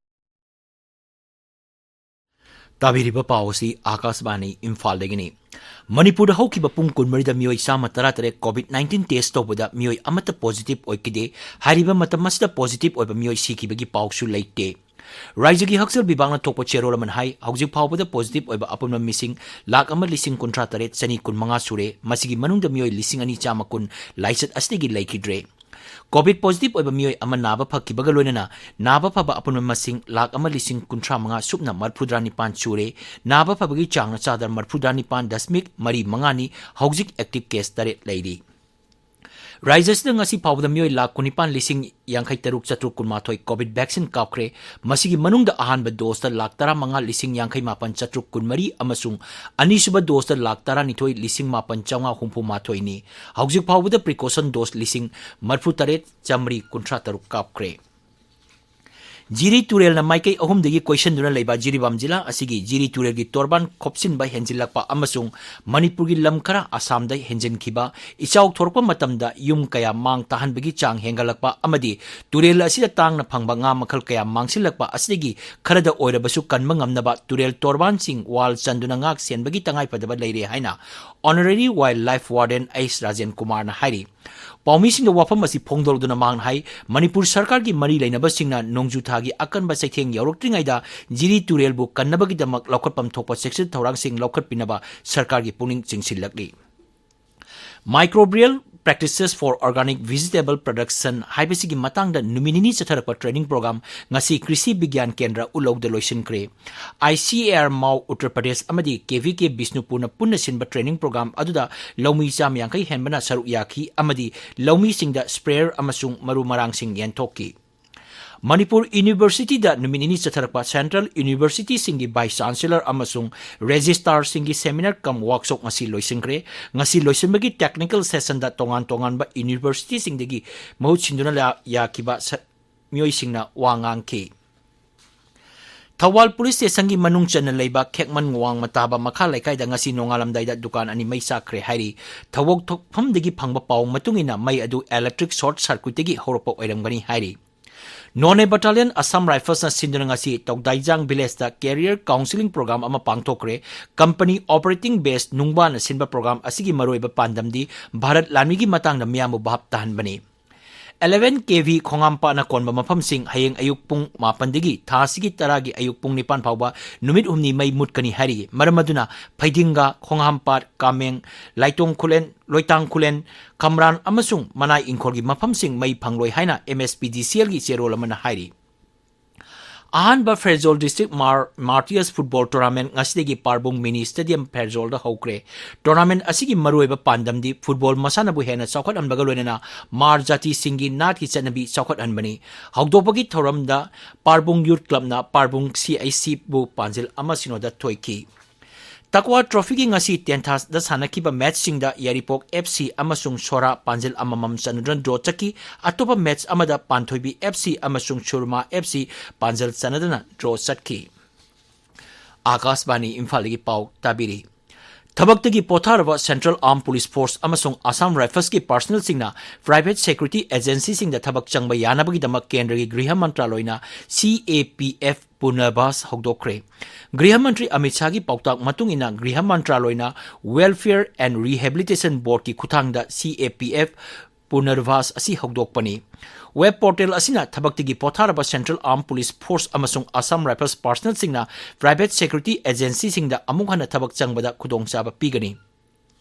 ꯇꯥꯕꯤꯔꯤꯕ ꯄꯥꯎ ꯑꯁꯤ ꯑꯥꯀꯥꯁꯕꯥꯅꯤ ꯏꯝꯐꯥꯜꯗꯒꯤꯅꯤ꯫ ꯃꯅꯤꯄꯨꯔꯗ ꯍꯧꯈꯤꯕ ꯄꯨꯡ ꯀꯨꯟꯃꯔꯤꯗ ꯃꯤꯑꯣꯏ ꯆꯥꯝꯃ ꯇꯔꯥꯇꯔꯦꯠ COVID nineteen test ꯇꯧꯕꯗ ꯃꯤꯑꯣꯏ ꯑꯃꯠꯇ positive ꯑꯣꯏꯈꯤꯗꯦ꯫ ꯍꯥꯏꯔꯤꯕ ꯃꯇꯝ ꯑꯁꯤꯗ positive ꯑꯣꯏꯕ ꯃꯤꯑꯣꯏ ꯁꯤꯈꯤꯕꯒꯤ ꯄꯥꯎꯁꯨ ꯂꯩꯇꯦ꯫ ꯔꯥꯏꯖ꯭ꯌꯒꯤ ꯍꯛꯁꯦꯜ ꯕꯤꯚꯥꯒꯅ ꯊꯣꯛꯄ ꯆꯦꯔꯣꯜ ꯑꯃꯅ ꯍꯥꯏ, ꯍꯧꯖꯤꯛ ꯐꯥꯎꯕꯗ positive ꯑꯣꯏꯕ ꯑꯄꯨꯟꯕ ꯃꯤꯁꯤꯡ ꯂꯥꯈ ꯑꯃ ꯂꯤꯁꯤꯡ ꯀꯨꯟꯊ꯭ꯔꯥ ꯇꯔꯦꯠ ꯆꯅꯤ ꯀꯨꯟ ꯃꯉꯥ ꯁꯨꯔꯦ꯫ ꯃꯁꯤꯒꯤ ꯃꯅꯨꯡꯗ ꯃꯤꯑꯣꯏ ꯂꯤꯁꯤꯡ ꯑꯅꯤ ꯆꯥꯝꯃ ꯀꯨꯟ ꯂꯥꯏꯆꯠ ꯑꯁꯤꯗꯒꯤ ꯂꯩꯈꯤꯗ꯭ꯔꯦ꯫ COVID positive ꯑꯣꯏꯕ ꯃꯤꯑꯣꯏ ꯑꯃ ꯅꯥꯕ ꯐꯈꯤꯕꯒ ꯂꯣꯏꯅꯅ ꯅꯥꯕ ꯐꯕ ꯑꯄꯨꯟꯕ ꯃꯁꯤꯡ ꯂꯥꯈ ꯑꯃ ꯂꯤꯁꯤꯡ ꯀꯨꯟꯊ꯭ꯔꯥ ꯃꯉꯥ ꯁꯨꯞꯅ ꯃꯔꯤꯐꯨꯇꯔꯥ ꯅꯤꯄꯥꯟ ꯁꯨꯔꯦ꯫ ꯅꯥꯕ ꯐꯕꯒꯤ ꯆꯥꯡꯅ ꯆꯥꯗ ꯃꯔꯤꯐꯨꯇꯔꯥ ꯅꯤꯄꯥꯟ ꯗꯁꯃꯤꯛ ꯃꯔꯤ ꯃꯉꯥꯅꯤ꯫ ꯍꯧꯖꯤꯛ active case ꯇꯔꯦꯠ ꯂꯩꯔꯤ꯫ ꯔꯥꯖ꯭ꯌ ꯑꯁꯤꯗ ꯉꯁꯤ ꯐꯥꯎꯕꯗ ꯃꯤꯑꯣꯏ ꯂꯥꯈ ꯀꯨꯟꯅꯤꯄꯥꯟ ꯂꯤꯁꯤꯡ ꯌꯥꯡꯈꯩ ꯇꯔꯨꯛ ꯆꯥꯇ꯭ꯔꯨꯛ ꯀꯨꯟꯃꯥꯊꯣꯏ COVID vaccine ꯀꯥꯞꯈ꯭ꯔꯦ꯫ ꯃꯁꯤꯒꯤ ꯃꯅꯨꯡꯗ ꯑꯍꯥꯟꯕ dose ꯇ ꯂꯥꯈ ꯇꯔꯥꯃꯉꯥ ꯂꯤꯁꯤꯡ ꯌꯥꯡꯈꯩ ꯃꯥꯄꯟ ꯆꯥꯇ꯭ꯔꯨꯛ ꯀꯨꯟꯃꯔꯤ ꯑꯃꯁꯨꯡ ꯑꯅꯤꯁꯨꯕ dose ꯇ ꯂꯥꯈ ꯇꯔꯥꯅꯤꯊꯣꯏ ꯂꯤꯁꯤꯡ ꯃꯥꯄꯟ ꯆꯥꯝꯃꯉꯥ ꯍꯨꯝꯐꯨ ꯃꯥꯊꯣꯏꯅꯤ꯫ ꯍꯧꯖꯤꯛ ꯐꯥꯎꯕꯗ precaution dose ꯂꯤꯁꯤꯡ ꯃꯔꯤꯐꯨꯇꯔꯦꯠ ꯆꯥꯃꯔꯤ ꯀꯨꯟꯊ꯭ꯔꯥ ꯇꯔꯨꯛ ꯀꯥꯞꯈ꯭ꯔꯦ꯫ ꯖꯤꯔꯤ ꯇꯨꯔꯦꯜꯅ ꯃꯥꯏꯀꯩ ꯑꯍꯨꯝꯗꯒꯤ ꯀꯣꯏꯁꯤꯟꯗꯨꯅ ꯂꯩꯕ ꯖꯤꯔꯤꯕꯥꯝ ꯖꯤꯂꯥ ꯑꯁꯤꯒꯤ ꯖꯤꯔꯤ ꯇꯨꯔꯦꯜꯒꯤ ꯇꯣꯔꯕꯥꯟ ꯈꯣꯞꯆꯤꯟꯕ ꯍꯦꯟꯖꯤꯜꯂꯛꯄ ꯑꯃꯁꯨꯡ ꯃꯅꯤꯄꯨꯔꯒꯤ ꯂꯝ ꯈꯔ ꯑꯁꯥꯝꯗ ꯍꯦꯟꯖꯤꯟꯈꯤꯕ, ꯏꯆꯥꯎ ꯊꯣꯔꯛꯄ ꯃꯇꯝꯗ ꯌꯨꯝ ꯀꯌꯥ ꯃꯥꯡ ꯇꯥꯍꯟꯕꯒꯤ ꯆꯥꯡ ꯍꯦꯟꯒꯠꯂꯛꯄ ꯑꯃꯗꯤ ꯇꯨꯔꯦꯜ ꯑꯁꯤꯗ ꯇꯥꯡꯅ ꯐꯪꯕ ꯉꯥ ꯃꯈꯜ ꯀꯌꯥ ꯃꯥꯡꯁꯤꯜꯂꯛꯄ ꯑꯁꯤꯗꯒꯤ ꯈꯔꯗ ꯑꯣꯏꯔꯕꯁꯨ ꯀꯟꯕ ꯉꯝꯅꯕ ꯇꯨꯔꯦꯜ ꯇꯣꯔꯕꯥꯟꯁꯤꯡ wall ꯆꯟꯗꯨꯅ ꯉꯥꯛ ꯁꯦꯟꯕꯒꯤ ꯇꯉꯥꯏꯐꯗꯕ ꯂꯩꯔꯦ ꯍꯥꯏꯅ Honorary Wildlife Warden H Rajen ꯀꯨꯃꯥꯔꯅ ꯍꯥꯏꯔꯤ꯫ ꯄꯥꯎꯃꯤꯁꯤꯡꯗ ꯋꯥꯐꯝ ꯑꯁꯤ ꯐꯣꯡꯗꯣꯛꯂꯗꯨꯅ ꯃꯍꯥꯛꯅ ꯍꯥꯏ, ꯃꯅꯤꯄꯨꯔ ꯁꯔꯀꯥꯔꯒꯤ ꯃꯔꯤ ꯂꯩꯅꯕꯁꯤꯡꯅ ꯅꯣꯡꯖꯨ ꯊꯥꯒꯤ ꯑꯀꯟꯕ ꯆꯩꯊꯦꯡ ꯌꯧꯔꯛꯇ꯭ꯔꯤꯉꯩꯗ ꯖꯤꯔꯤ ꯇꯨꯔꯦꯜꯕꯨ ꯀꯟꯅꯕꯒꯤꯗꯃꯛ ꯂꯧꯈꯠꯐꯝ ꯊꯣꯛꯄ ꯆꯦꯛꯁꯤꯟ ꯊꯧꯔꯥꯡꯁꯤꯡ ꯂꯧꯈꯠꯄꯤꯅꯕ ꯁꯔꯀꯥꯔꯒꯤ ꯄꯨꯛꯅꯤꯡ ꯆꯤꯡꯁꯤꯜꯂꯛꯂꯤ꯫ Microbial Practices for Organic Vegetable Production ꯍꯥꯏꯕꯁꯤꯒꯤ ꯃꯇꯥꯡꯗ ꯅꯨꯃꯤꯠ ꯅꯤꯅꯤ ꯆꯠꯊꯔꯛꯄ training program ꯉꯁꯤ ꯀ꯭ꯔꯤꯁꯤ ꯕꯤꯒ꯭ꯌꯥꯟ ꯀꯦꯟꯗ꯭ꯔ ꯎꯂꯧꯗ ꯂꯣꯏꯁꯤꯟꯈ꯭ꯔꯦ꯫ ꯑꯥꯏ ꯁꯤ ꯑꯦ ꯑꯥꯔ ꯃꯥꯎ ꯎꯠꯇꯔ ꯄ꯭ꯔꯗꯦꯁ ꯑꯃꯗꯤ ꯀꯦ ꯚꯤ ꯀꯦ ꯕꯤꯁꯅꯨꯄꯨꯔꯅ ꯄꯨꯟꯅ ꯁꯤꯟꯕ training program ꯑꯗꯨꯗ ꯂꯧꯃꯤ ꯆꯥꯝꯃ ꯌꯥꯡꯈꯩ ꯍꯦꯟꯕꯅ ꯁꯔꯨꯛ ꯌꯥꯈꯤ ꯑꯃꯗꯤ ꯂꯧꯃꯤꯁꯤꯡꯗ sprayer ꯑꯃꯁꯨꯡ ꯃꯔꯨ ꯃꯔꯥꯡꯁꯤꯡ ꯌꯦꯟꯊꯣꯛꯈꯤ꯫ ꯃꯅꯤꯄꯨꯔ ꯌꯨꯅꯤꯚꯔꯁꯤꯇꯤꯗ ꯅꯨꯃꯤꯠ ꯅꯤꯅꯤ ꯆꯠꯊꯔꯛꯄ central ꯌꯨꯅꯤꯚꯔꯁꯤꯇꯤꯁꯤꯡꯒꯤ vice chancellor ꯑꯃꯁꯨꯡ registrarꯁꯤꯡꯒꯤ seminar cum workshop ꯉꯁꯤ ꯂꯣꯏꯁꯤꯟꯈ꯭ꯔꯦ꯫ ꯉꯁꯤ ꯂꯣꯏꯁꯤꯟꯕꯒꯤ technical sessionꯗ ꯇꯣꯉꯥꯟ ꯇꯣꯉꯥꯟꯕ ꯌꯨꯅꯤꯚꯔꯁꯤꯇꯤꯁꯤꯡꯗꯒꯤ ꯃꯍꯨꯠ ꯁꯤꯟꯗꯨꯅ ꯂꯥ-, ꯌꯥꯈꯤꯕ ꯁ-, ꯃꯤꯑꯣꯏꯁꯤꯡꯅ ꯋꯥ ꯉꯥꯡꯈꯤ꯫ ꯊꯧꯕꯥꯜ ꯄꯨꯂꯤꯁ ꯁ꯭ꯇꯦꯁꯟꯒꯤ ꯃꯅꯨꯡ ꯆꯟꯅ ꯂꯩꯕ ꯈꯦꯛꯃꯟ ꯋꯥꯡꯃ ꯇꯥꯕ ꯃꯈꯥ ꯂꯩꯀꯥꯏꯗ ꯉꯁꯤ ꯅꯣꯡꯉꯥꯂꯝꯗꯥꯏꯗ ꯗꯨꯀꯥꯟ ꯑꯅꯤ ꯃꯩ ꯆꯥꯛꯈ꯭ꯔꯦ ꯍꯥꯏꯔꯤ꯫ ꯊꯧꯑꯣꯛ ꯊꯣꯛꯐꯝꯗꯒꯤ ꯐꯪꯕ ꯄꯥꯎ ꯃꯇꯨꯡ ꯏꯟꯅ ꯃꯩ ꯑꯗꯨ electric short circuitꯇꯒꯤ ꯍꯧꯔꯛꯄ ꯑꯣꯏꯔꯝꯒꯅꯤ ꯍꯥꯏꯔꯤ꯫ Noney Battalion Assam Riflesꯅ ꯁꯤꯟꯗꯨꯅ ꯉꯁꯤ ꯇꯧꯗꯥꯏꯖꯥꯡ villageꯇ career counselling program ꯑꯃ ꯄꯥꯡꯊꯣꯛꯈ꯭ꯔꯦ꯫ Company operating base ꯅꯨꯡꯕꯥꯅ ꯁꯤꯟꯕ program ꯑꯁꯤꯒꯤ ꯃꯔꯨꯑꯣꯏꯕ ꯄꯥꯟꯗꯝꯗꯤ ꯚꯥꯔꯠ ꯂꯥꯟꯃꯤꯒꯤ ꯃꯇꯥꯡꯗ ꯃꯤꯌꯥꯝꯕꯨ ꯚꯥꯞ ꯇꯥꯍꯟꯕꯅꯤ꯫ ꯑꯦꯂꯦꯚꯦꯟ ꯀꯦ ꯚꯤ ꯈꯣꯡꯍꯥꯝꯄꯥꯠꯅ ꯀꯣꯟꯕ ꯃꯐꯝꯁꯤꯡ ꯍꯌꯦꯡ ꯑꯌꯨꯛ ꯄꯨꯡ ꯃꯥꯄꯟꯗꯒꯤ ꯊꯥ ꯑꯁꯤꯒꯤ ꯇꯔꯥꯒꯤ ꯑꯌꯨꯛ ꯄꯨꯡ ꯅꯤꯄꯥꯟ ꯐꯥꯎꯕ ꯅꯨꯃꯤꯠ ꯍꯨꯝꯅꯤ ꯃꯩ ꯃꯨꯠꯀꯅꯤ ꯍꯥꯏꯔꯤ꯫ ꯃꯔꯝ ꯑꯗꯨꯅ ꯐꯩꯗꯤꯡꯒꯥ, ꯈꯣꯡꯍꯥꯝꯄꯥꯠ, ꯀꯥꯃꯦꯡ, ꯂꯥꯏꯇꯣꯡ ꯈꯨꯂꯦꯟ, ꯂꯣꯏꯇꯥꯡ ꯈꯨꯂꯦꯟ, ꯈꯝꯔꯥꯟ ꯑꯃꯁꯨꯡ ꯃꯅꯥꯏ ꯏꯪꯈꯣꯜꯒꯤ ꯃꯐꯝꯁꯤꯡ ꯃꯩ ꯐꯪꯂꯣꯏ ꯍꯥꯏꯅ ꯑꯦꯝ ꯑꯦꯁ ꯄꯤ ꯗꯤ ꯁꯤ ꯑꯦꯜꯒꯤ ꯆꯦꯔꯣꯜ ꯑꯃꯅ ꯍꯥꯏꯔꯤ꯫ ꯑꯍꯥꯟꯕ ꯐꯦꯔꯖꯣꯜ ꯗꯤꯁꯇ꯭ꯔꯤꯛ ꯃꯥꯔ ꯃꯥꯔꯇꯤꯌꯔꯁ ꯐꯨꯠꯕꯣꯜ ꯇꯣꯔꯅꯥꯃꯦꯟꯠ ꯉꯁꯤꯗꯒꯤ ꯄꯥꯔꯕꯨꯡ ꯃꯤꯅꯤ ꯁ꯭ꯇꯦꯗꯤꯌꯝ ꯐꯦꯔꯖꯣꯜꯗ ꯍꯧꯈ꯭ꯔꯦ꯫ ꯇꯣꯔꯅꯥꯃꯦꯟꯠ ꯑꯁꯤꯒꯤ ꯃꯔꯨꯑꯣꯏꯕ ꯄꯥꯟꯗꯝꯗꯤ ꯐꯨꯠꯕꯣꯜ ꯃꯁꯥꯟꯅꯕꯨ ꯍꯦꯟꯅ ꯆꯥꯎꯈꯠꯍꯟꯕꯒ ꯂꯣꯏꯅꯅ ꯃꯥꯔ ꯖꯥꯇꯤꯁꯤꯡꯒꯤ ꯅꯥꯠꯀꯤ ꯆꯠꯅꯕꯤ ꯆꯥꯎꯈꯠꯍꯟꯕꯅꯤ꯫ ꯍꯧꯗꯣꯛꯄꯒꯤ ꯊꯧꯔꯝꯗ ꯄꯥꯔꯕꯨꯡ ꯌꯨꯠ ꯀ꯭ꯂꯕꯅ ꯄꯥꯔꯕꯨꯡ ꯁꯤ ꯑꯥꯏ ꯁꯤꯕꯨ ꯄꯥꯟꯖꯤꯜ ꯑꯃ ꯁꯤꯅꯣꯗ ꯊꯣꯏꯈꯤ꯫ ꯇꯛꯋꯥ ꯇ꯭ꯔꯣꯐꯤꯒꯤ ꯉꯁꯤ ꯇꯦꯟꯊꯥꯗ ꯁꯥꯟꯅꯈꯤꯕ ꯃꯦꯆꯁꯤꯡꯗ ꯌꯥꯏꯔꯤꯄꯣꯛ ꯑꯦꯐ ꯁꯤ ꯑꯃꯁꯨꯡ ꯁꯣꯔꯥ ꯄꯥꯟꯖꯤꯜ ꯑꯃꯃꯝ ꯆꯟꯅꯗꯨꯅ ꯗ꯭ꯔꯣ ꯆꯠꯈꯤ꯫ ꯑꯇꯣꯞꯄ ꯃꯦꯆ ꯑꯃꯗ ꯄꯥꯟꯊꯣꯏꯕꯤ ꯑꯦꯐ ꯁꯤ ꯑꯃꯁꯨꯡ ꯁꯨꯔꯃꯥ ꯑꯦꯐ ꯁꯤ ꯄꯥꯟꯖꯤꯜ ꯆꯟꯅꯗꯅ ꯗ꯭ꯔꯣ ꯆꯠꯈꯤ꯫ ꯑꯥꯀꯥꯁꯕꯥꯅꯤ ꯏꯝꯐꯥꯜꯗꯒꯤ ꯄꯥꯎ ꯇꯥꯕꯤꯔꯤ꯫ ꯊꯕꯛꯇꯒꯤ ꯄꯣꯊꯥꯔꯕ ꯁꯦꯟꯇ꯭ꯔꯦꯜ ꯑꯥꯔꯝ ꯄꯨꯂꯤꯁ ꯐꯣꯔꯁ ꯑꯃꯁꯨꯡ ꯑꯁꯥꯝ ꯔꯥꯏꯐꯜꯁꯀꯤ ꯄꯥꯔꯁꯅꯦꯜꯁꯤꯡꯅ ꯄ꯭ꯔꯥꯏꯚꯦꯠ ꯁꯦꯀ꯭ꯌꯨꯔꯤꯇꯤ ꯑꯦꯖꯦꯟꯁꯤꯁꯤꯡꯗ ꯊꯕꯛ ꯆꯪꯕ ꯌꯥꯅꯕꯒꯤꯗꯃꯛ ꯀꯦꯟꯗ꯭ꯔꯒꯤ ꯒ꯭ꯔꯤꯍ ꯃꯟꯇ꯭ꯔꯥꯂꯣꯏꯅ ꯁꯤ ꯑꯦ ꯄꯤ ꯑꯦꯐ ꯄꯨꯅꯔꯚꯥꯁ ꯍꯧꯗꯣꯛꯈ꯭ꯔꯦ꯫ ꯒ꯭ꯔꯤꯍ ꯃꯟꯇ꯭ꯔꯤ ꯑꯃꯤꯠ ꯁꯥꯍꯒꯤ ꯄꯥꯎꯇꯥꯛ ꯃꯇꯨꯡ ꯏꯟꯅ ꯒ꯭ꯔꯤꯍ ꯃꯟꯇ꯭ꯔꯥꯂꯣꯏꯅ Welfare and Rehabilitation Boardꯀꯤ ꯈꯨꯠꯊꯥꯡꯗ ꯁꯤ ꯑꯦ ꯄꯤ ꯑꯦꯐ ꯄꯨꯅꯔꯚꯥꯁ ꯑꯁꯤ ꯍꯧꯗꯣꯛꯄꯅꯤ꯫ ꯋꯦꯕ ꯄꯣꯔꯇꯦꯜ ꯑꯁꯤꯅ ꯊꯕꯛꯇꯒꯤ ꯄꯣꯊꯥꯔꯕ ꯁꯦꯟꯇ꯭ꯔꯦꯜ ꯑꯥꯔꯝ ꯄꯨꯂꯤꯁ ꯐꯣꯔꯁ ꯑꯃꯁꯨꯡ ꯑꯁꯥꯝ ꯔꯥꯏꯐꯜꯁ ꯄꯥꯔꯁꯅꯦꯜꯁꯤꯡꯅ ꯄ꯭ꯔꯥꯏꯚꯦꯠ ꯁꯦꯀ꯭ꯌꯨꯔꯤꯇꯤ ꯑꯦꯖꯦꯟꯁꯤꯁꯤꯡꯗ ꯑꯃꯨꯛ ꯍꯟꯅ ꯊꯕꯛ ꯆꯪꯕꯗ ꯈꯨꯗꯣꯡꯆꯥꯕ ꯄꯤꯒꯅꯤ꯫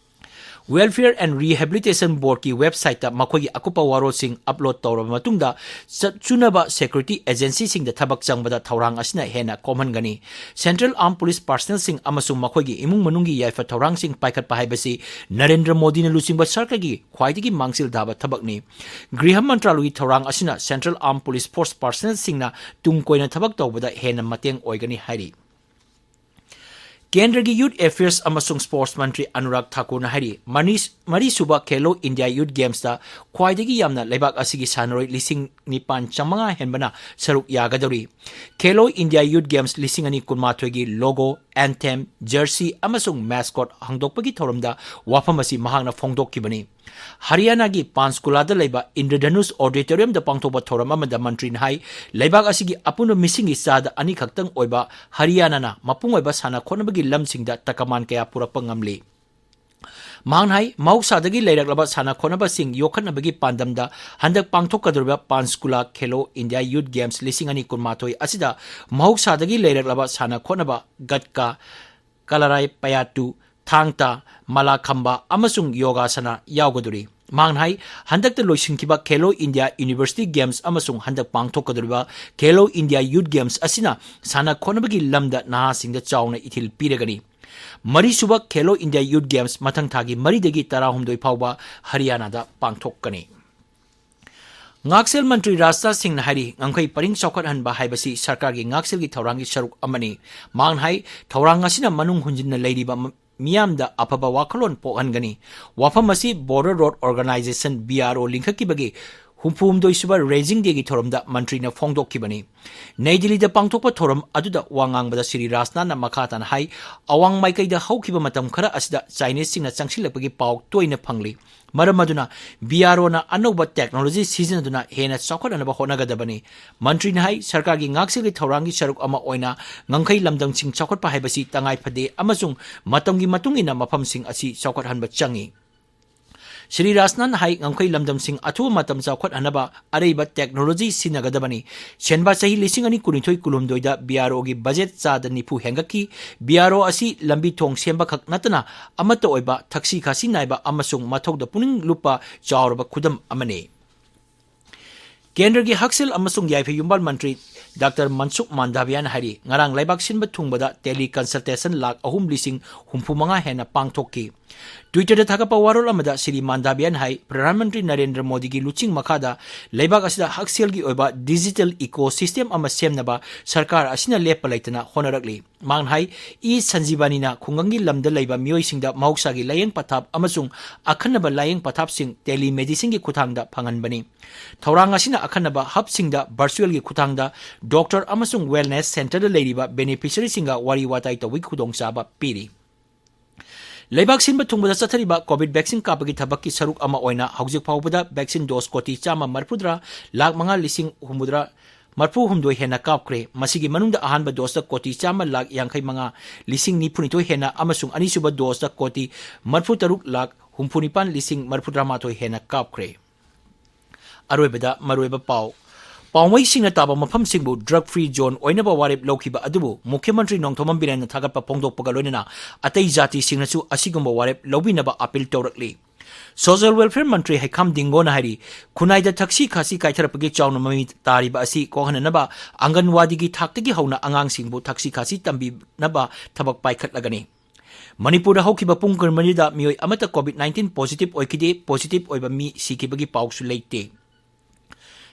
Welfare and Rehabilitation Boardꯀꯤ ꯋꯦꯕꯁꯥꯏꯠꯇ ꯃꯈꯣꯏꯒꯤ ꯑꯀꯨꯞꯄ ꯋꯥꯔꯣꯜꯁꯤꯡ ꯑꯞꯂꯣꯗ ꯇꯧꯔꯕ ꯃꯇꯨꯡꯗ, ꯆꯠ-, ꯆꯨꯅꯕ ꯁꯦꯀ꯭ꯌꯨꯔꯤꯇꯤ ꯑꯦꯖꯦꯟꯁꯤꯁꯤꯡꯗ ꯊꯕꯛ ꯆꯪꯕꯗ ꯊꯧꯔꯥꯡ ꯑꯁꯤꯅ ꯍꯦꯟꯅ ꯀꯣꯝꯍꯟꯒꯅꯤ꯫ ꯁꯦꯟꯇ꯭ꯔꯦꯜ ꯑꯥꯔꯝ ꯄꯨꯂꯤꯁ ꯄꯥꯔꯁꯅꯦꯜꯁꯤꯡ ꯑꯃꯁꯨꯡ ꯃꯈꯣꯏꯒꯤ ꯏꯃꯨꯡ ꯃꯅꯨꯡꯒꯤ ꯌꯥꯏꯐ ꯊꯧꯔꯥꯡꯁꯤꯡ ꯄꯥꯏꯈꯠꯄ ꯍꯥꯏꯕꯁꯤ ꯅꯔꯦꯟꯗ꯭ꯔ ꯃꯣꯗꯤꯅ ꯂꯨꯆꯤꯡꯕ ꯁꯔꯀꯥꯔꯒꯤ ꯈ꯭ꯋꯥꯏꯗꯒꯤ ꯃꯥꯡꯖꯤꯜ ꯊꯥꯕ ꯊꯕꯛꯅꯤ꯫ ꯒ꯭ꯔꯤꯍ ꯃꯟꯇ꯭ꯔꯥꯂꯣꯏꯒꯤ ꯊꯧꯔꯥꯡ ꯑꯁꯤꯅ ꯁꯦꯟꯇ꯭ꯔꯦꯜ ꯑꯥꯔꯝ ꯄꯨꯂꯤꯁ ꯐꯣꯔꯁ ꯄꯥꯔꯁꯅꯦꯜꯁꯤꯡꯅ ꯇꯨꯡ ꯀꯣꯏꯅ ꯊꯕꯛ ꯇꯧꯕꯗ ꯍꯦꯟꯅ ꯃꯇꯦꯡ ꯑꯣꯏꯒꯅꯤ ꯍꯥꯏꯔꯤ꯫ ꯀꯦꯟꯗ꯭ꯔꯒꯤ ꯌꯨꯊ ꯑꯦꯐꯤꯌꯔꯁ ꯑꯃꯁꯨꯡ ꯁ꯭ꯄꯣꯔꯠꯁ ꯃꯟꯇ꯭ꯔꯤ ꯑꯅꯨꯔꯥꯒ ꯊꯥꯀꯨꯔꯅ ꯍꯥꯏꯔꯤ, ꯃꯅꯤꯁ-, ꯃꯔꯤꯁꯨꯕ ꯈꯦꯂꯣ ꯏꯟꯗꯤꯌꯥ ꯌꯨꯊ ꯒꯦꯝꯁꯇ ꯈ꯭ꯋꯥꯏꯗꯒꯤ ꯌꯥꯝꯅ ꯂꯩꯕꯥꯛ ꯑꯁꯤꯒꯤ ꯁꯥꯟꯅꯔꯣꯏ ꯂꯤꯁꯤꯡ ꯅꯤꯄꯥꯟ ꯆꯥꯃꯉꯥ ꯍꯦꯟꯕꯅ ꯁꯔꯨꯛ ꯌꯥꯒꯗꯧꯔꯤ꯫ ꯈꯦꯂꯣ ꯏꯟꯗꯤꯌꯥ ꯌꯨꯊ ꯒꯦꯝꯁ ꯂꯤꯁꯤꯡ ꯑꯅꯤ ꯀꯨꯟꯃꯥꯊꯣꯏꯒꯤ ꯂꯣꯒꯣ, ꯑꯦꯟꯊꯦꯝ, ꯖꯔꯁꯤ ꯑꯃꯁꯨꯡ ꯃꯦꯁꯀꯣꯠ ꯍꯥꯡꯗꯣꯛꯄꯒꯤ ꯊꯧꯔꯝꯗ ꯋꯥꯐꯝ ꯑꯁꯤ ꯃꯍꯥꯛꯅ ꯐꯣꯡꯗꯣꯛꯈꯤꯕꯅꯤ꯫ ꯍꯔꯤꯌꯥꯅꯥꯒꯤ ꯄꯥꯟꯁꯀꯨꯂꯥꯗ ꯂꯩꯕ ꯏꯟꯗ꯭ꯔꯙꯅꯨꯁ ꯑꯣꯗꯤꯇꯣꯔꯤꯌꯝꯗ ꯄꯥꯡꯊꯣꯛꯄ ꯊꯧꯔꯝ ꯑꯃꯗ ꯃꯟꯇ꯭ꯔꯤꯅ ꯍꯥꯏ, ꯂꯩꯕꯥꯛ ꯑꯁꯤꯒꯤ ꯑꯄꯨꯟꯕ ꯃꯤꯁꯤꯡꯒꯤ ꯆꯥꯗ ꯑꯅꯤ ꯈꯛꯇꯪ ꯑꯣꯏꯕ ꯍꯔꯤꯌꯥꯅꯥꯅ ꯃꯄꯨꯡ ꯑꯣꯏꯕ ꯁꯥꯟꯅ ꯈꯣꯠꯅꯕꯒꯤ ꯂꯝꯁꯤꯡꯗ ꯇꯀꯃꯥꯟ ꯀꯌꯥ ꯄꯨꯔꯛꯄ ꯉꯝꯂꯤ꯫ ꯃꯍꯥꯛꯅ ꯍꯥꯏ, ꯃꯍꯧꯁꯥꯗꯒꯤ ꯂꯩꯔꯛꯂꯕ ꯁꯥꯟꯅ ꯈꯣꯠꯅꯕꯁꯤꯡ ꯌꯣꯛꯈꯠꯅꯕꯒꯤ ꯄꯥꯟꯗꯝꯗ ꯍꯟꯗꯛ ꯄꯥꯡꯊꯣꯛꯀꯗꯧꯔꯤꯕ ꯄꯥꯟꯆꯀꯨꯂꯥ ꯈꯦꯂꯣ ꯏꯟꯗꯤꯌꯥ ꯌꯨꯠ ꯒꯦꯝꯁ ꯂꯤꯁꯤꯡ ꯑꯅꯤ ꯀꯨꯟꯃꯥꯊꯣꯏ ꯑꯁꯤꯗ ꯃꯍꯧꯁꯥꯗꯒꯤ ꯂꯩꯔꯛꯂꯕ ꯁꯥꯟꯅ ꯈꯣꯠꯅꯕ ꯒꯠꯀꯥ, ꯀꯂꯥꯔꯥꯏ ꯄꯌꯥꯇꯨ, ꯊꯥꯡ ꯇꯥ, ꯃꯂꯥꯈꯝꯕ ꯑꯃꯁꯨꯡ ꯌꯣꯒꯥꯁꯅꯥ ꯌꯥꯎꯒꯗꯧꯔꯤ꯫ ꯃꯍꯥꯛꯅ ꯍꯥꯏ, ꯍꯟꯗꯛꯇ ꯂꯣꯏꯁꯤꯟꯈꯤꯕ ꯈꯦꯂꯣ ꯏꯟꯗꯤꯌꯥ ꯌꯨꯅꯤꯚꯔꯁꯤꯇꯤ ꯒꯦꯝꯁ ꯑꯃꯁꯨꯡ ꯍꯟꯗꯛ ꯄꯥꯡꯊꯣꯛꯀꯗꯧꯔꯤꯕ ꯈꯦꯂꯣ ꯏꯟꯗꯤꯌꯥ ꯌꯨꯠ ꯒꯦꯝꯁ ꯑꯁꯤꯅ ꯁꯥꯟꯅ ꯈꯣꯠꯅꯕꯒꯤ ꯂꯝꯗ ꯅꯍꯥꯁꯤꯡꯗ ꯆꯥꯎꯅ ꯏꯊꯤꯜ ꯄꯤꯔꯒꯅꯤ꯫ ꯃꯔꯤꯁꯨꯕ ꯈꯦꯂꯣ ꯏꯟꯗꯤꯌꯥ ꯌꯨꯠ ꯒꯦꯝꯁ ꯃꯊꯪ ꯊꯥꯒꯤ ꯃꯔꯤꯗꯒꯤ ꯇꯔꯥꯍꯨꯝꯗꯣꯏ ꯐꯥꯎꯕ ꯍꯔꯤꯌꯥꯅꯥꯗ ꯄꯥꯡꯊꯣꯛꯀꯅꯤ꯫ ꯉꯥꯛꯁꯦꯜ ꯃꯟꯇ꯭ꯔꯤ ꯔꯥꯖꯅꯥꯊ ꯁꯤꯡꯅ ꯍꯥꯏꯔꯤ, ꯉꯝꯈꯩ ꯄꯔꯤꯡ ꯆꯥꯎꯈꯠꯍꯟꯕ ꯍꯥꯏꯕꯁꯤ ꯁꯔꯀꯥꯔꯒꯤ ꯉꯥꯛꯁꯦꯜꯒꯤ ꯊꯧꯔꯥꯡꯒꯤ ꯁꯔꯨꯛ ꯑꯃꯅꯤ꯫ ꯃꯍꯥꯛꯅ ꯍꯥꯏ, ꯊꯧꯔꯥꯡ ꯑꯁꯤꯅ ꯃꯅꯨꯡ ꯍꯨꯟꯖꯤꯟꯅ ꯂꯩꯔꯤꯕ ꯃ-, ꯃꯤꯌꯥꯝꯗ ꯑꯐꯕ ꯋꯥꯈꯜꯂꯣꯟ ꯄꯣꯛꯍꯟꯒꯅꯤ꯫ ꯋꯥꯐꯝ ꯑꯁꯤ Border Road Organisation, B R O, ꯂꯤꯡꯈꯠꯈꯤꯕꯒꯤ ꯍꯨꯝꯐꯨꯍꯨꯝꯗꯣꯏ ꯁꯨꯕ Raising Dayꯒꯤ ꯊꯧꯔꯝꯗ ꯃꯟꯇ꯭ꯔꯤꯅ ꯐꯣꯡꯗꯣꯛꯈꯤꯕꯅꯤ꯫ ꯅꯩ ꯗꯤꯜꯂꯤꯗ ꯄꯥꯡꯊꯣꯛꯄ ꯊꯧꯔꯝ ꯑꯗꯨꯗ ꯋꯥ ꯉꯥꯡꯕꯗ ꯁ꯭ꯔꯤ ꯔꯥꯖꯅꯥꯊꯅ ꯃꯈꯥ ꯇꯥꯅ ꯍꯥꯏ, ꯑꯋꯥꯡ ꯃꯥꯏꯀꯩꯗ ꯍꯧꯈꯤꯕ ꯃꯇꯝ ꯈꯔ ꯑꯁꯤꯗ ꯆꯥꯏꯅꯤꯁꯁꯤꯡꯅ ꯆꯪꯁꯤꯜꯂꯛꯄꯒꯤ ꯄꯥꯎ ꯇꯣꯏꯅ ꯐꯪꯂꯤ꯫ ꯃꯔꯝ ꯑꯗꯨꯅ B R Oꯅ ꯑꯅꯧꯕ technology ꯁꯤꯖꯤꯟꯅꯗꯨꯅ ꯍꯦꯟꯅ ꯆꯥꯎꯈꯠꯍꯟꯅꯕ ꯍꯣꯠꯅꯒꯗꯕꯅꯤ꯫ ꯃꯟꯇ꯭ꯔꯤꯅ ꯍꯥꯏ, ꯁꯔꯀꯥꯔꯒꯤ ꯉꯥꯛꯁꯦꯜꯒꯤ ꯊꯧꯔꯥꯡꯒꯤ ꯁꯔꯨꯛ ꯑꯃ ꯑꯣꯏꯅ ꯉꯝꯈꯩ ꯂꯝꯗꯝꯁꯤꯡ ꯆꯥꯎꯈꯠꯄ ꯍꯥꯏꯕꯁꯤ ꯇꯉꯥꯏ ꯐꯗꯦ ꯑꯃꯁꯨꯡ ꯃꯇꯝꯒꯤ ꯃꯇꯨꯡ ꯏꯟꯅ ꯃꯐꯝꯁꯤꯡ ꯑꯁꯤ ꯆꯥꯎꯈꯠꯍꯟꯕ ꯆꯪꯏ꯫ ꯁ꯭ꯔꯤ ꯔꯥꯖꯅꯥꯊꯅ ꯍꯥꯏ, ꯉꯝꯈꯩ ꯂꯝꯗꯝꯁꯤꯡ ꯑꯊꯨꯕ ꯃꯇꯝ ꯆꯥꯎꯈꯠꯍꯟꯅꯕ ꯑꯔꯩꯕ technology ꯁꯤꯖꯤꯟꯅꯒꯗꯕꯅꯤ꯫ ꯁꯦꯟꯕꯥ ꯆꯍꯤ ꯂꯤꯁꯤꯡ ꯑꯅꯤ ꯀꯨꯟꯅꯤꯊꯣꯏ ꯀꯨꯟꯍꯨꯝꯗꯣꯏꯗ B R Oꯒꯤ budget ꯆꯥꯗ ꯅꯤꯐꯨ ꯍꯦꯟꯒꯠꯈꯤ꯫ B R O ꯑꯁꯤ ꯂꯝꯕꯤ ꯊꯣꯡ ꯁꯦꯝꯕꯈꯛ ꯅꯠꯇꯅ ꯑꯃꯠꯇ ꯑꯣꯏꯕ, ꯊꯛꯁꯤ ꯈꯥꯁꯤ ꯅꯥꯏꯕ ꯑꯃꯁꯨꯡ ꯃꯊꯧꯗ ꯄꯨꯛꯅꯤꯡ ꯂꯨꯞꯄ ꯆꯥꯎꯔꯕ ꯈꯨꯗꯝ ꯑꯃꯅꯤ꯫ ꯀꯦꯟꯗ꯭ꯔꯒꯤ ꯍꯛꯁꯦꯜ ꯑꯃꯁꯨꯡ ꯌꯥꯏꯐ ꯌꯨꯝꯕꯥꯜ ꯃꯟꯇ꯭ꯔꯤ ꯗꯥꯛꯇꯔ ꯃꯟꯁꯨꯈ ꯃꯥꯟꯗꯥꯚꯤꯌꯥꯅ ꯍꯥꯏꯔꯤ, ꯉꯔꯥꯡ ꯂꯩꯕꯥꯛ ꯁꯤꯟꯕ ꯊꯨꯡꯕꯗ tele consultation ꯂꯥꯈ ꯑꯍꯨꯝ ꯂꯤꯁꯤꯡ ꯍꯨꯝꯐꯨ ꯃꯉꯥ ꯍꯦꯟꯅ ꯄꯥꯡꯊꯣꯛꯈꯤ꯫ Twitterꯗ ꯊꯥꯒꯠꯄ ꯋꯥꯔꯣꯜ ꯑꯃꯗ ꯁ꯭ꯔꯤ ꯃꯥꯟꯗꯥꯚꯤꯌꯥꯅ ꯍꯥꯏ, ꯄ꯭ꯔꯙꯥꯟ ꯃꯟꯇ꯭ꯔꯤ ꯅꯔꯦꯟꯗ꯭ꯔ ꯃꯣꯗꯤꯒꯤ ꯂꯨꯆꯤꯡ ꯃꯈꯥꯗ ꯂꯩꯕꯥꯛ ꯑꯁꯤꯗ ꯍꯛꯁꯦꯜꯒꯤ ꯑꯣꯏꯕ digital ecosystem ꯑꯃ ꯁꯦꯝꯅꯕ ꯁꯔꯀꯥꯔ ꯑꯁꯤꯅ ꯂꯦꯞꯄ ꯂꯩꯇꯅ ꯍꯣꯠꯅꯔꯛꯂꯤ꯫ ꯃꯍꯥꯛꯅ ꯍꯥꯏ, E ꯁꯟꯖꯤꯕꯥꯅꯤꯅ ꯈꯨꯡꯒꯪꯒꯤ ꯂꯝꯗ ꯂꯩꯕ ꯃꯤꯑꯣꯏꯁꯤꯡꯗ ꯃꯍꯧꯁꯥꯒꯤ ꯂꯥꯌꯦꯡ ꯄꯊꯥꯞ ꯑꯃꯁꯨꯡ ꯑꯈꯟꯅꯕ ꯂꯥꯌꯦꯡ ꯄꯊꯥꯞꯁꯤꯡ telemedicineꯒꯤ ꯈꯨꯠꯊꯥꯡꯗ ꯐꯪꯍꯟꯕꯅꯤ꯫ ꯊꯧꯔꯥꯡ ꯑꯁꯤꯅ ꯑꯈꯟꯅꯕ hubꯁꯤꯡꯗ virtualꯒꯤ ꯈꯨꯠꯊꯥꯡꯗ doctor ꯑꯃꯁꯨꯡ wellness centreꯗ ꯂꯩꯔꯤꯕ beneficiaryꯁꯤꯡꯒ ꯋꯥꯔꯤ ꯋꯥꯇꯥꯏ ꯇꯧꯕꯒꯤ ꯈꯨꯗꯣꯡꯆꯥꯕ ꯄꯤꯔꯤ꯫ ꯂꯩꯕꯥꯛ ꯁꯤꯟꯕ ꯊꯨꯡꯕꯗ ꯆꯠꯊꯔꯤꯕ COVID vaccine ꯀꯥꯞꯄꯒꯤ ꯊꯕꯛꯀꯤ ꯁꯔꯨꯛ ꯑꯃ ꯑꯣꯏꯅ ꯍꯧꯖꯤꯛ ꯐꯥꯎꯕꯗ vaccine dose ꯀꯣꯇꯤ ꯆꯥꯝꯃ ꯃꯔꯤꯐꯨꯇꯔꯥ ꯂꯥꯈ ꯃꯉꯥ ꯂꯤꯁꯤꯡ ꯍꯨꯝꯐꯨꯇꯔꯥ ꯃꯔꯤꯐꯨ ꯍꯨꯝꯗꯣꯏ ꯍꯦꯟꯅ ꯀꯥꯞꯈ꯭ꯔꯦ꯫ ꯃꯁꯤꯒꯤ ꯃꯅꯨꯡꯗ ꯑꯍꯥꯟꯕ ꯗꯣꯁꯇ ꯀꯣꯇꯤ ꯆꯥꯝꯃ ꯂꯥꯈ ꯌꯥꯡꯈꯩ ꯃꯉꯥ ꯂꯤꯁꯤꯡ ꯅꯤꯐꯨ ꯅꯤꯊꯣꯏ ꯍꯦꯟꯅ ꯑꯃꯁꯨꯡ ꯑꯅꯤꯁꯨꯕ ꯗꯣꯁꯇ ꯀꯣꯇꯤ ꯃꯔꯤꯐꯨ ꯇꯔꯨꯛ ꯂꯥꯈ ꯍꯨꯝꯐꯨ ꯅꯤꯄꯥꯟ ꯂꯤꯁꯤꯡ ꯃꯔꯤꯐꯨ ꯇꯔꯥꯃꯥꯊꯣꯏ ꯍꯦꯟꯅ ꯀꯥꯞꯈ꯭ꯔꯦ꯫ ꯑꯔꯣꯏꯕꯗ ꯃꯔꯨꯑꯣꯏꯕ ꯄꯥꯎ꯫ ꯄꯥꯎꯃꯩꯁꯤꯡꯅ ꯇꯥꯕ ꯃꯐꯝꯁꯤꯡꯕꯨ drug free zone ꯑꯣꯏꯅꯕ ꯋꯥꯔꯦꯞ ꯂꯧꯈꯤꯕ ꯑꯗꯨꯕꯨ ꯃꯨꯈ꯭ꯌ ꯃꯟꯇ꯭ꯔꯤ ꯅꯣꯡꯊꯣꯝꯕꯝ ꯕꯤꯔꯦꯟꯅ ꯊꯥꯒꯠꯄ ꯐꯣꯡꯗꯣꯛꯄꯒ ꯂꯣꯏꯅꯅ ꯑꯇꯩ ꯖꯥꯇꯤꯁꯤꯡꯅꯁꯨ ꯑꯁꯤꯒꯨꯝꯕ ꯋꯥꯔꯦꯞ ꯂꯧꯕꯤꯅꯕ appeal ꯇꯧꯔꯛꯂꯤ꯫ Social Welfare ꯃꯟꯇ꯭ꯔꯤ ꯍꯩꯈꯥꯝ ꯗꯤꯡꯒꯣꯅ ꯍꯥꯏꯔꯤ, ꯈꯨꯟꯅꯥꯏꯗ ꯊꯛꯁꯤ ꯈꯥꯁꯤ ꯀꯥꯏꯊꯔꯛꯄꯒꯤ ꯆꯥꯎꯅ ꯃꯃꯤ ꯇꯥꯔꯤꯕ ꯑꯁꯤ ꯀꯣꯛꯍꯟꯅꯅꯕ ꯑꯪꯒꯟꯋꯥꯗꯤꯒꯤ ꯊꯥꯛꯇꯒꯤ ꯍꯧꯅ ꯑꯉꯥꯡꯁꯤꯡꯕꯨ ꯊꯛꯁꯤ ꯈꯥꯁꯤ ꯇꯝꯕꯤꯅꯕ ꯊꯕꯛ ꯄꯥꯏꯈꯠꯂꯒꯅꯤ꯫ ꯃꯅꯤꯄꯨꯔꯗ ꯍꯧꯈꯤꯕ ꯄꯨꯡ ꯀꯨꯟꯃꯔꯤꯗ ꯃꯤꯑꯣꯏ ꯑꯃꯠꯇ COVID nineteen positive ꯑꯣꯏꯈꯤꯗꯦ, positive ꯑꯣꯏꯕ ꯃꯤ ꯁꯤꯈꯤꯕꯒꯤ ꯄꯥꯎꯁꯨ ꯂꯩꯇꯦ꯫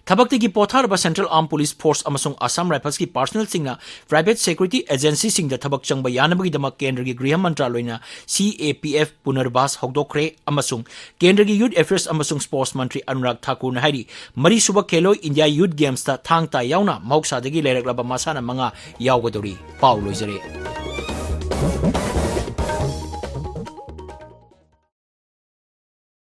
ꯊꯕꯛꯇꯒꯤ ꯄꯣꯊꯥꯔꯕ Central Armed Police Force ꯑꯃꯁꯨꯡ Assam Riflesꯀꯤ personnelꯁꯤꯡꯅ private security agencyꯁꯤꯡꯗ ꯊꯕꯛ ꯆꯪꯕ ꯌꯥꯅꯕꯒꯤꯗꯃꯛ ꯀꯦꯟꯗ꯭ꯔꯒꯤ ꯒ꯭ꯔꯤꯍ ꯃꯟꯇ꯭ꯔꯥꯂꯣꯏꯅ CAPF ꯄꯨꯅꯔꯕꯥꯁ ꯍꯧꯗꯣꯛꯈ꯭ꯔꯦ ꯑꯃꯁꯨꯡ ꯀꯦꯟꯗ꯭ꯔꯒꯤ Youth Affairs ꯑꯃꯁꯨꯡ Sports ꯃꯟꯇ꯭ꯔꯤ ꯑꯅꯨꯔꯥꯒ ꯊꯥꯀꯨꯔꯅ ꯍꯥꯏꯔꯤ, ꯃꯔꯤꯁꯨꯕ Khelo India Youth Gamesꯇ ꯊꯥꯡ ꯇꯥ ꯌꯥꯎꯅ ꯃꯍꯧꯁꯥꯗꯒꯤ ꯂꯩꯔꯛꯂꯕ ꯃꯁꯥꯟꯅ ꯃꯉꯥ ꯌꯥꯎꯒꯗꯧꯔꯤ꯫ ꯄꯥꯎ ꯂꯣꯏꯖꯔꯦ꯫